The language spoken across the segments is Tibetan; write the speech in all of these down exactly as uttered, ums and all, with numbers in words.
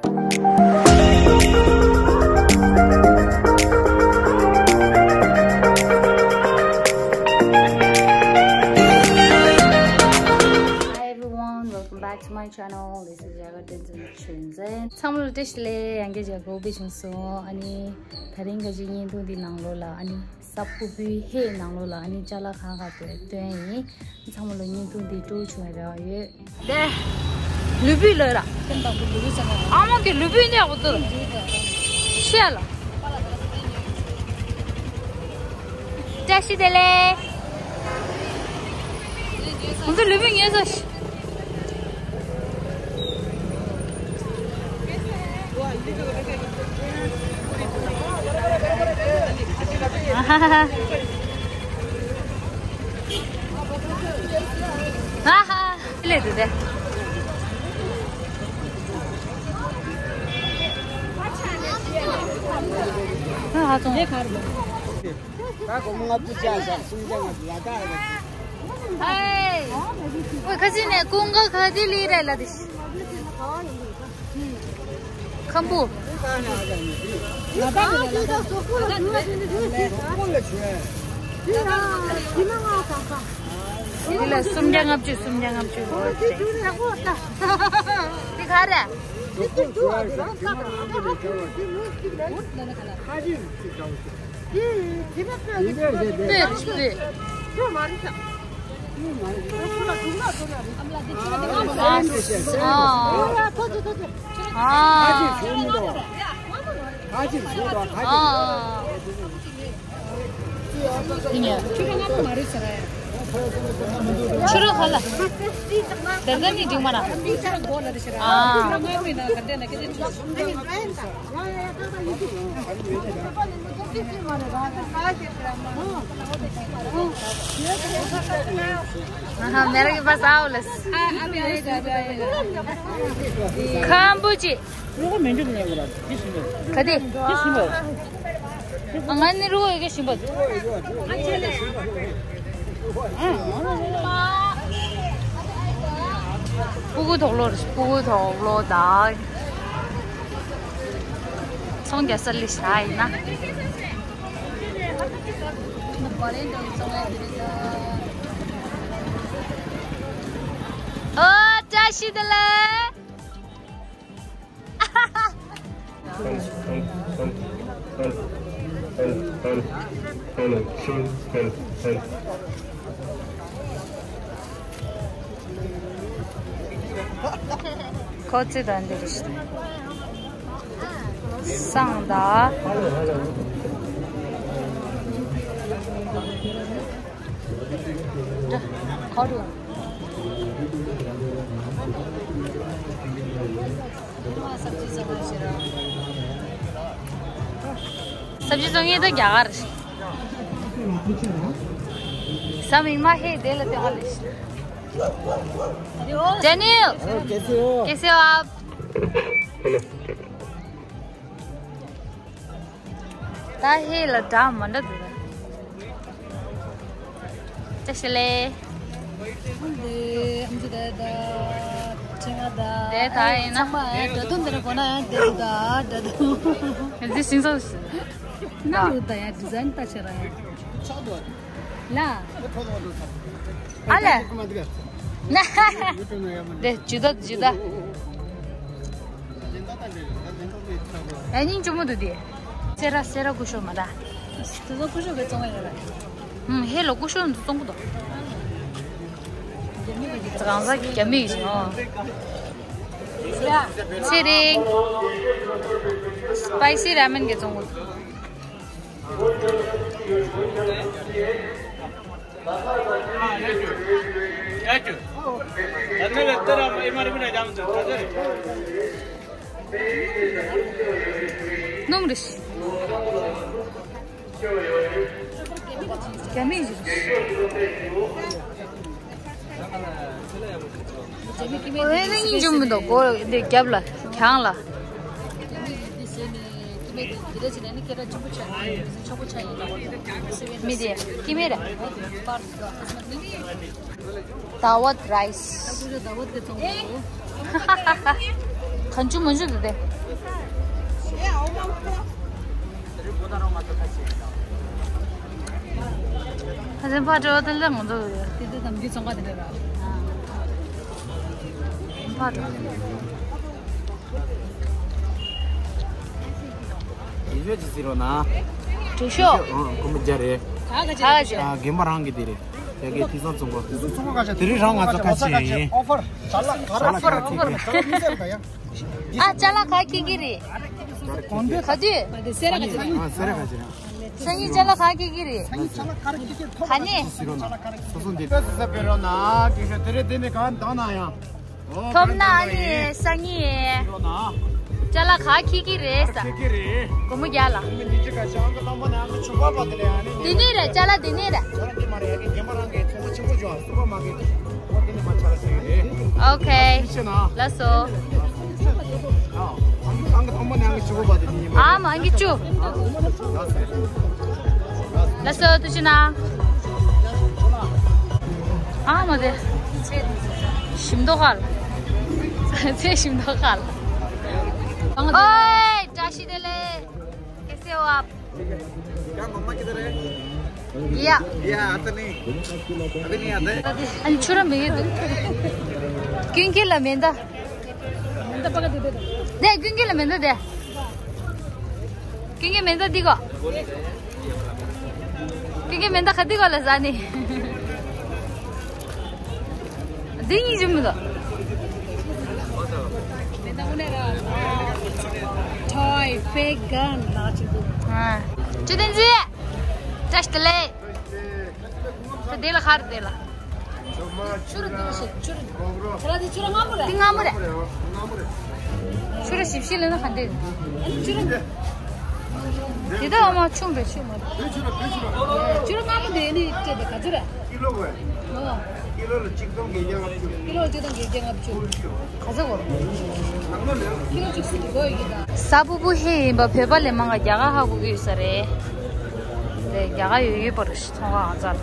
Hi everyone, welcome back to my channel. This is Yaga Tenzin Chunzen. ཚང་མ་ལ་བཀྲ་ཤིས་བདེ་ལེགས། ཡང་བསྐྱར་མཇལ་ཁ་ཐུབ་བྱུང་སོང་། ཨ་ནི་དེ་རིང་ག་ཅིག་བརྙན་ཐུང་འདི་ནང་ལོགས་ལ། ཨ་ནི་ས་ཕོ་བོའི་ཧེ་ནང་ལོགས་ལ། ཨ་ནི་ཅ་ལག་ཁང་ཁག་ཏུ་སྟོན་ཡིན། ཚང་མ་ལ་བརྙན་ཐུང་འདི་སྤྲོ་བྱུང་བའི་རེ་བ་ཡོད། དེ་ལུས་པོའི་ལོས་ར། ཨ་མ་གི་ལུས་པོའི་གནས་གོ་ཏོ་ཤེས་ལ། བཀྲ་ཤིས་བདེ་ལེགས། ང་ཚོ་ལུས་པོའི་ངལ་གསོ་ཞིག་ཨ་ཧ་ཧ། ཨ་ཧ། ལས་དེ་དེ། ཨ་ཧ་ཙང་། ད་སྒོར་མོ་ལྔ་བཅུ་བྱས་བཞག་སུམ་བརྒྱ་ལྔ་བཅུ་ཡག་ག་ཨེ། ཧེ། ཁ་ཅིག་ནས་ཀུན་དགའ་ག་དེ་ལི་རེད་ལ་དེ། ཁམ་བུ། འདི་ལ་སུམ་བརྒྱ་ལྔ་བཅུ། སུམ་བརྒྱ་ལྔ་བཅུ་ལོ་རེད། འདི་ག་རེད། སྤོས་རེད་སྤོས། ཨ། ཨ། ཨ། ཆུ་ར་ཧ་ལ། དེ་ལྟ་ནི་འགྲིག་མ་ར། ཨ། ཁམ་བུ་ཅི། རུ་གོ་མེད་འགྲོ་ནས་ཡོད་ར། འདི་ཞིམ་པོ། ག་དེ། འདི་ཞིམ་པོ། ཨ། ང་ནི་རུ་གོ་ཡོད་གི་ཞིམ་པོ། ཨ། སྤུ་གུ་དོག་ལོ་རེད། སྤུ་གུ་དོག་ལོ་དང་། ཚོང་རྒྱག་ས་ལི་ཤ་ཡིན་ན། ཨོ། བཀྲ་ཤིས་བདེ་ལེགས། ཁོ་ཚོས་ད་འདི་རེད། སང་ད། ཁ་རུ། སབ་ཇི་བཟོ་མཁན་དེ་རྒྱ་གར། ས་མིག་མ་ཧེ་དེ་ལ་དེ་ཧ་ལས། Daniel, कैसे हो? कैसे हो आप? ད་ཧེ་ལ་འདྲ་མ་འདྲ་འདུག་ད་ཤི་ལེ། འདི་ཨམ་ཅི་ད་ད་ཆེ་ང་ད། དེ་ད་ཡིན་ན། ཚང་མ་ཨ་འདྲ་དུ་འདི་ར་གོ་ན་ཡང་དེ་དུ་ད་འདྲ་དུ། འདི་སིང་སོ། ན་རུ་ད་ཡང་ཌི་ཛའིན་ད་ཆེ་ར་ཡང་། ལ། ཨ་ལ། དེ་ཇུ་ད་ཇུ་ད། ཨ་ནི་ཅུ་མོ་དུ་དེ། སེ་ར་སེ་ར་ཀུ་ཤོ་མ་ད། དེ་ཚོ་ཀུ་ཤོ་གི་བཙོང་བ་ཡོད་རེད། ཧུམ། ཧེ་ལོ་ཀུ་ཤོ་འདི་བཙོང་གི་འདུག་རྒྱ་མི་གི་གང་ཟག་རྒྱ་མི་གི་ཨོ། ཚེ་རིང་། སི་པའི་སི་ར་མེན་གི་བཙོང་གི་འདུག་སྣུམ་རེད། རྒྱ་མི་ཞིག་རེད། ཨོ་ཨེ་ནི་འཇུམ་མི་འདུག་སྒོ་འདི་རྒྱབ་ལ་གྱང་ལ། མི་དེ་ཀི་མེ་ར། དཱ་ཝད་རའི་སི། གང་བྱུང་མང་བྱུང་འདུག་སྟེ། ཨ་ཟན་པ་འགྲོ་དེ་ལ་ང་ཚོ་དེ་དེ་དམ་གྱི་ཚོང་ཁང་དེ་འདྲ་ར། པ་འགྲོ། ཡིན་ཤོད་ཅི་ཟེར་རོ་ན། དྲི་ཤོག་ཨང་ཁོ་མོ་རྒྱ་རེད། ད་ག་ཅི་ཨ་རྒྱ། རྒན་པ་རང་གི་དེ་རེད། ཡ་གི་དེ་ཚང་ཚོང་པ། དེ་ཚོ་ཚོང་པ་ག་ཅི། དེ་རིང་རང་ང་ཚོ་ཁ་ཆེ་ཡིན། ཨོ་ཕར། ཅ་ལག་ག་ར་ཨོ་ཕར་ཨོ་ཕར། ཅ་ལག་མི་སེར་ད་ཡ། ཨ་ཅ་ལག་ག་ཁྱེར་གི་རེད། ག་དུས། སེ་ར་ག་ཅི། ཨ་སེ་ར་ག་ཅི། སང་ཉིན་ཅ་ལག་ག་ཁྱེར་གི་རེད། ག་ནས། སོ་སོ་འདི་ཏོག་ཙམ་ཟ་བེ་རོ་ན་གི་ཤ་དེ་རེད། དེ་ནས་གང་དང་ན་ཡང་། ཐོབ་ན་ཨ་ནི་སང་ཉིན་ཅ་ལག་ག་ཁྱེར་གི་རེད་ས། ཁྱེར་གི་རེད། སྒོར་མོ་བརྒྱ་ལ། དེ་ནས་རེད། ཅ་ལག་དེ་ནས་རེད། ཨོ་ཁེ། ལགས་སོ། ཨ་མ་ཨང་ཀི་བཅུ། ལགས་སོ། ཐུགས་རྗེ་གནང་། ཨ་མ་དེ། ཚེ་ཞིམ་མདོག་ཁ་ལ། ཚེ་ཞིམ་མདོག་ཁ་ལ། ཨོའི། བཀྲ་ཤིས་བདེ་ལེགས། कैसे हो आप? क्या मम्मा किधर है? या। या आता नहीं। अभी नहीं आता है। अनि छुरा मेगे दु। क्यों के ला मेंदा? मेंदा पका दे दे। दे क्यों के ला मेंदा दे। क्यों के मेंदा दिगो। क्यों के मेंदा खदी को ला जानी। འདི་གཉིས་ཀྱི་མི་འདུག Toy fake gun ལ་ཅིག་འདུག་ཨ། ཅི་དེ་ཅི། བཀྲ་ཤིས་བདེ་ལེགས། དེ་དེ་ལ་ཁར་དེ་ལ། ཆུ་རུ་དེ་ལ་ཞིག་ཆུ་རུ། ཁ་ལ་དེ་ཆུ་རུ་སྔ་མོ་རེད། དེ་སྔ་མོ་རེད། ཆུ་རུ་ཞིབ་ཞིབ་ལེན་ན་ག་འདྲས། ཨ་ནི་ཆུ་རུ། དེ་ད་ཨ་མ་ཆུང་རེད་ཆུ་མ་རེད། ཆུ་རུ་སྔ་མོ་དེ་ནི་སྤྲད་པ་ག་ཚོད་རེད། ཀི་ལོ་བས། ཨོ། ཀི་ལོ་ལ་གཅིག་སྟོང་བརྒྱད་བརྒྱ་ལྔ་བཅུ། ཀི་ལོ་ལ་གཅིག་སྟོང་བརྒྱད་བརྒྱ་ལྔ་བཅུ། ག་ཚོད་གོ། ནང་ལོ་ལས། ཀི་ལོ་གཅིག་སུ་དགོས་ཡོད་ཀྱི་ད། ས་ཕུ་ཕུ་ཧེ་ཡིན་པ་བོད་པ་ལས་མང་ག་རྒྱ་གར་ཧ་གོ་གི་ཡོད་ས་རེད། དེ་རྒྱ་གར་ཡོད་ཡོད་པ་རེད་ཚོང་ཁང་ང་ཚོ་ལ།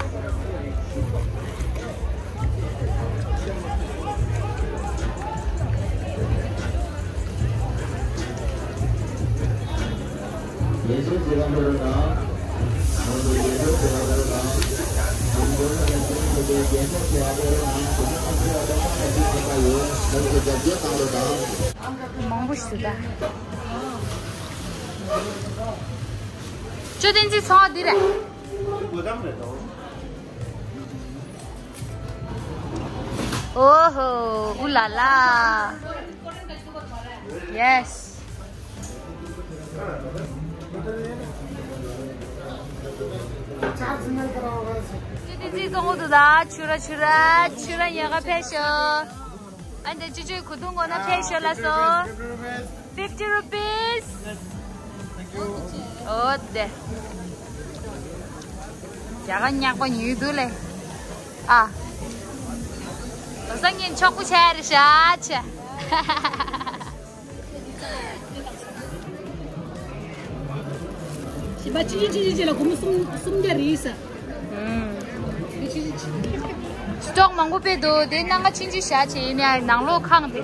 མང་པོ་ཞིག་འདུག་ད། ཅོ་བསྟན་འཛིན་ཚོང་འདི་རེད། ཨོ་ཧོ། ཨུ་ལ་ལ། Yes. ཅི་ཏི་ཙི་ཙོང་དུ་ད་ཆུ་ར་ཆུ་ར་ཆུ་ར་ཉེ་ག་ཕེབས་ཤོག་ཨ་འདི་ཅི་ཅོའི་གུ་དུང་གོ་ན་ཕེབས་ཤོག་ལ་སོ། Fifty rupees. ཨོ་དེ། རྒྱ་གར་ཉག་པ་ཉུལ་འདུག་ལེ། ཨ། དོ་སང་ངས་མཆོག་པོ་བྱས་རེད་ཤག་ཆེ། ཞིམ་པ་ཅི་ཅི་ཅི་ཅི་ཅི་ལ་སྒོར་མོ་སུམ་སུམ་བརྒྱ་རེད་ས། ཨུམ། སི་ཊོག་མང་པོ་སྤེལ་འདུག་དེ་སྣ་ཁ་ཆུང་ཆུང་བཞག་བྱས་ཡིན་ཡ་ནང་ལོགས་ཁང་དེ།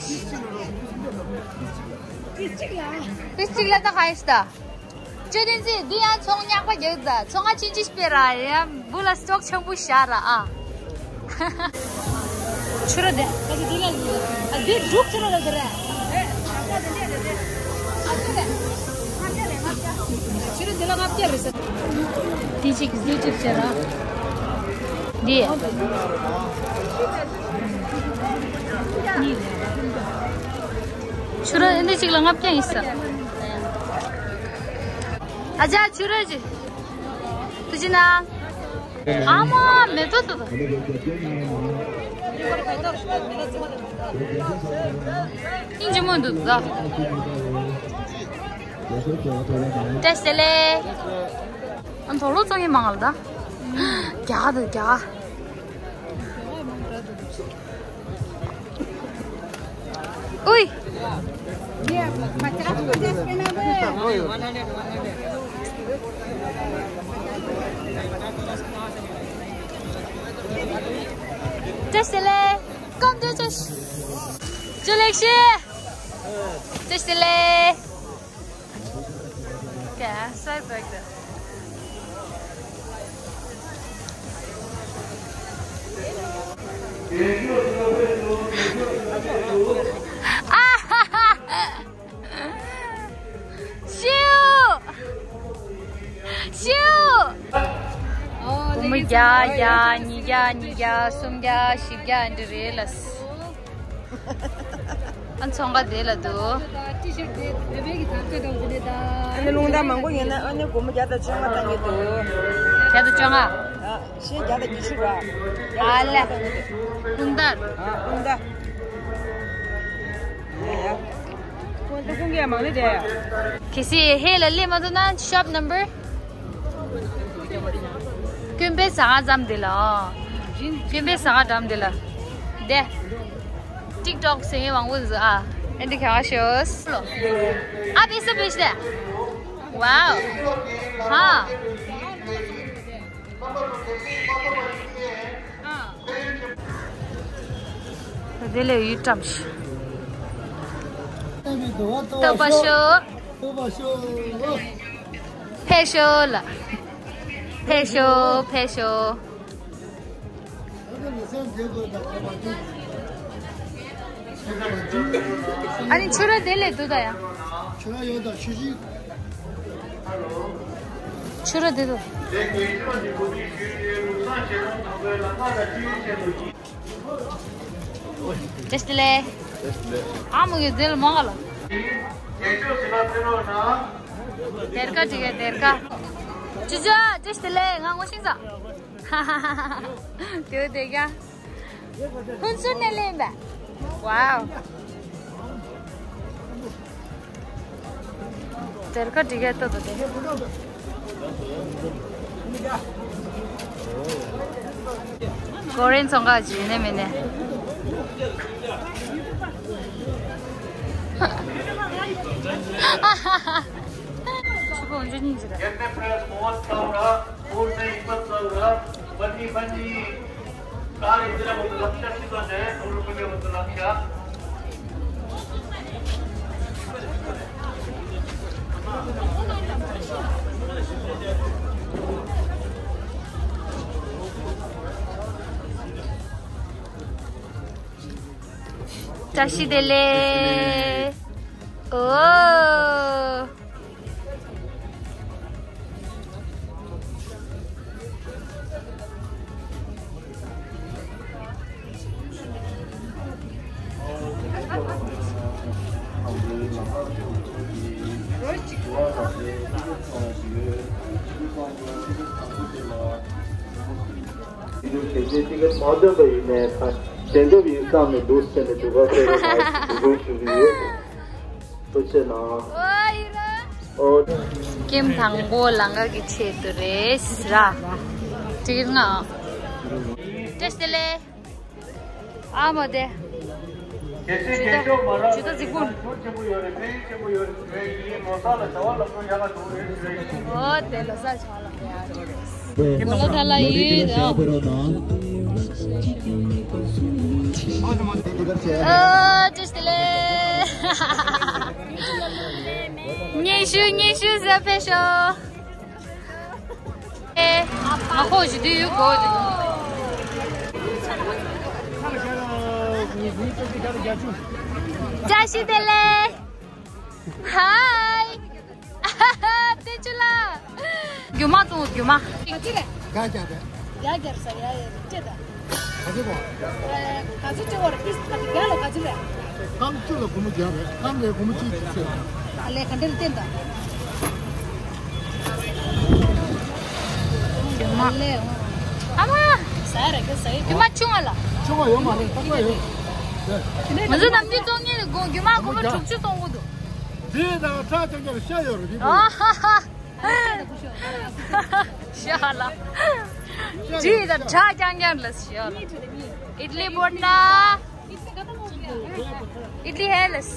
ཏིས་གཅིག་ལ་ད་ག་ཡིན་ས་ད། ཅོ་ཏིན་ཙི་འདི་ཡང་ཚོང་ཉག་པ་རྒྱག་ད་ཚོང་ང་ཆུང་ཆུང་སྤེལ་ར་ཡ་འབུ་ལ་སི་ཊོག་ཆེན་པོ་བཞག་ར་ཨ། ཆུ་ར་དེ། ཨ་ཅི་དེ་ལ་ཡིན། ཨ་དེ་འབྲུག་ཆུ་ར་ལ་དེ་ར། ཨ་དེ་ར། ཆུ་ར་དེ་ལ་ལྔ་བརྒྱ་རེད་ཟེར། དེ་གཅིག་གཟི་གཅིག་བྱས་ར། དེ། ཆུ་ར་འདི་གཅིག་ལ་ལྔ་བརྒྱ་ཡིན་ས། ཨ་ཅག་ཆུ་ར་ཅིག་ཐུགས་རྗེ་གནང་། ཨ་མ་མེ་ཏོག་ཏོ་ཏོ། ཨིན་ཇི་མོ་འདུག་ད། བཀྲ་ཤིས་བདེ་ལེགས། ཨ་དོ་ལོ་ཚོང་ཡིན་མང་ལ་ད། རྒྱ་ག་འདུག་རྒྱ་ག Uy. Just delay. Come do just. Delay. Just delay. Yeah, so good. ཤིའུ། ཤིའུ། སྒོར་མོ་བརྒྱ། བརྒྱ། ཉིས་བརྒྱ། ཉིས་བརྒྱ། སུམ་བརྒྱ། བཞི་བརྒྱ་འདི་རེད་ལ། ཨ་ཚོང་ཁང་དེ་ལ་འདུག་ཨ་ནི་རླུང་རྟ་མང་པོ་ཉོས་ན་ཨ་ནི་སྒོར་མོ་བརྒྱ་དང་བཅོ་ལྔ་བཏང་གི་འདུག་བརྒྱ་དང་བཅོ་ལྔ། ཨ་གཞན་བརྒྱ་དང་ཉི་ཤུ་ར། ཨ་ལེ། རླུང་རྟ། ཨ་རླུང་རྟ། ཡ་ཡ། ཁོང་ཚོ་ཁོང་གིས་མང་ལེ་རེད། གལ་སྲིད་ཧེ་ལ་སླེབས་མ་ཐུབ་ན་ཤོབ་ནམ་བར། ཀུན་དཔེ་ཟ་ཁང་ཙམ་དེ་ལ། ཨ། ཀུན་དཔེ་ཟ་ཁང་འགྲམ་དེ་ལ། དེ། ཊིག་ཊོག་ཟེར་མཁན་མང་པོ་འདུག་ཨ། ཨེ་འདི་ག་བ་ཤོས། ཨ་བེ་སི་བེ་ཤི་དེ། ཝའོ། ཧ། དེ་ལས་ཡུལ་ཀྲམ་ཞིག་ཏོ་པ་ཤོ། ཕེ་ཤོ་ལ། ཕེ་ཤོ། ཕེ་ཤོ། ཨ་ནི་ཆུ་ར་དེ་ལས་འདུག་ད་ཡ། ཆུ་ར་ཡོད་ད་ཆུ་ཞིག་ཆུ་ར་དེ་དུ། ཏེ་སྟེ་ལེ། ཨ་མོ་གི་ཟེར་མང་ག་ལ། དེར་ཀ་ཅིག་གི་དེར་ཀ་ཅི་ཅི་ཏེ་སྟེ་ལེ། ང་ངོ་ཤེས་ས། དེ་དེ་ཀ་ཕུན་ཚོགས་ནས་ལེན་པ། ཝའོ། དེར་ཁ་འགྲིག་ག་ཏོ་ཏོ་དེ། ཀོ་རེན་ཚོང་ཁང་ཅིག་ཡིན་ནི་མིན་ནི། ཆུ་ཁོང་ཆུ་ཉིན་ཅི་རེད། བཀྲ་ཤིས་བདེ་ལེགས། ཨོ། དེ་ཚོ་དེ་ཚོ་ཏིག་ཙམ་མ་འདོན་པ་ཡིན་ནའི་ད་བདེན་སྟོབས་ཡིན་བསམ་ནས་འདུག་ཟེར་ནས་འདུག་ག་ཟེར་བ་ཞུ་གི་ཡོད། ཐུགས་རྗེ་གནང་། ཨོ། ཀེམ་དང་པོ་ལང་ཀ་གི་ཆེད་དུ་རེད་ར། ཅིག་ང་། བཀྲ་ཤིས་བདེ་ལེགས། ཨ་མ་དེ། ཇུ་ད། ཇུ་ད་གཟིགས་པོ། ཨོ་དེ་ལོ་ས་ཆ་ལ་ཡ། ལོ་ད་ལ་ཡུལ་རོ། ཨོ་བཀྲ་ཤིས་བདེ་ལེགས། སྙན་ཞུ་སྙན་ཞུ་ཟེར་ཕེབས་ཤོག་ཨེ། ང་ཁོག་ཞུ་དུས་ཡུལ་གོ་དེ། བཀྲ་ཤིས་བདེ་ལེགས། ཧའི། ཏེ་ཅུ་ལ། རྒྱུ་མ་བཙོང་རྒྱུ་མ། ག་ཅི་རེད། ག་རྒྱ་རེད། ཡ་རྒྱ་རེད་ས་ཡ་ཡ་རེད་ཅེ་ད། ག་ཅི་གོ། ག་ཅི་ཅེ་བར་ཏིས་ག་ཅི་རྒྱ་ལ་ག་ཅི་རེད། སྐམ་ཅུ་ལ་སྒོར་མོ་བརྒྱ་རེད། སྐམ་ལས་སྒོར་མོ་གཅིག་གཅིག་ཟེར། ཨ་ལས་ག་འདྲ་ལ་བསྟན་ད། རྒྱུ་མ། ཨ་ལས། ཨ་མ། ཟ་ར་གི་ཟ་ཡི་རྒྱུ་མ་ཆུང་བ་ལ། ཆུང་བ་ཡོད་མ་རེད། ཏག་ཏག་ཡོད། ང་ཚོ་ནམ་རྒྱུན་བཙོང་མཁན་ལ་སྒོ་རྒྱུ་མ་སྒོར་མོ་དྲུག་ཅུ་གཏོང་གི་འདུག་དེ་དང་ཁྲག་རྐྱང་རྐྱང་ཤ་ཡོད་རེད་དེ། ཨ་ཧ་ཧ། ཤ་ལ། དྲི་དང་ཁྲག་རྐྱང་རྐྱང་ལ་ཤ་ལ། ཨིཌ་ལི་བོན་ཌ། ཨིཌ་ལི་ཧེ་ལས།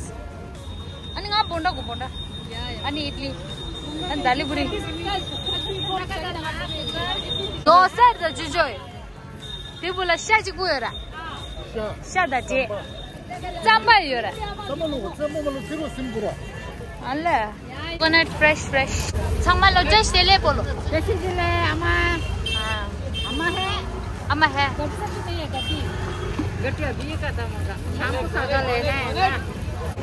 ཨ་ནི་ང་བོན་ཌ་གོ་བོན་ཌ། ཨ་ནི་ཨིཌ་ལི། ཨ་ནི་དཱ་ལི་པུ་རི། ལོ་སར་དང་ཅུ་ཅོ་ཡོད། དེ་བུ་ལ་ཤ་གཅིག་པུ་ཡོད་ར། ཤ། ཤ་དང་འབྲས། རྩམ་པ་ཡོད་ར། རྩམ་པ་ལོ་རྩམ་པ་མ་ལོ་ཚེ་རོགས་སིམ་པོ་ར། ཨ་ལས། Coconut fresh, fresh. ཚང་མ་ལོ་བཀྲ་ཤིས་བདེ་ལེགས་པོ་ལོ། བཀྲ་ཤིས་བདེ་ལེགས། ཨ་མ། ཨ་མ་ཧེ། ཨ་མ་ཧེ། ག་ས་ཞིག་ནས་ཡ་ག་ཏི། ག་ཏི་ཡ་བི་ཡ་ཀ་ད་མ་ག།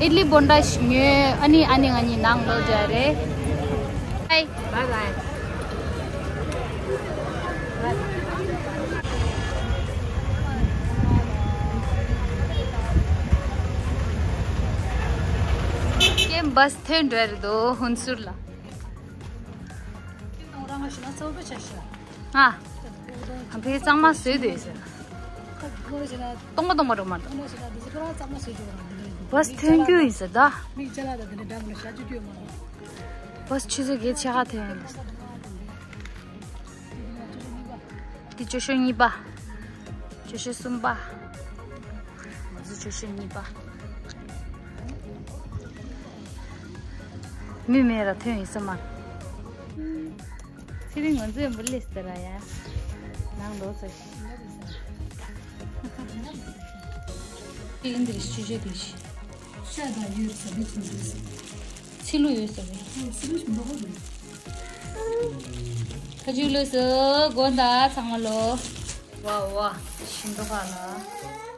ཨིད་ལི་བོན་ཌ་ཞིག་ཉོས། ཨ་ནི་ཨ་ནི་ང་གཉིས་ནང་ལོག་འགྲོ་རེད། Bye. Bye bye. ཀྱེ་བཱས་ཐོན་འགྲོ་རེད་དོ་ཧུན་སུར་ལ། ང་ཕའི་གཙང་མ་བཟོས་དེ་ཟེར། སྟོང་པ་སྟོང་པ་རོ་མ་རེད། བཱས་ཐོན་རྒྱུ་ཡིན་ཟེར་ད། བཱས་ཆུ་ཚོད་བརྒྱད་ཕྱེད་ཀ་ཐོན་ཡིན་ལ། འདི་སྐྱོ་ཤོས་གཉིས་པ། སྐྱོ་ཤོས་གསུམ་པ། ང་ཚོ་སྐྱོ་ཤོས་གཉིས་པ། མི་མེད་ར་ཐོན་ཡིན་ས་མ། ཚེ་རིང་ང་ཚོའི་འབུ་ལེ་སྟེ་ར་ཡ། ནང་ལོག་ཚེ། ཚེ་རིང་འདིར་སྐྱོ་ཤོས་དེ་ཤི། ཤ་དང་ཡོད་ས་མི་ཚོ་འདུག་ས། ཚི་ལུ་ཡོད་ས་རེད། ཨོ་སི་རིས་མ་ཧོ་རེད། ཁ་ཅིག་ལོས་སུ་དགོན་ད་ཚང་མ་ལོ། ཝ་ཝ་ཤིན་ཏུ་ཕ་ལ།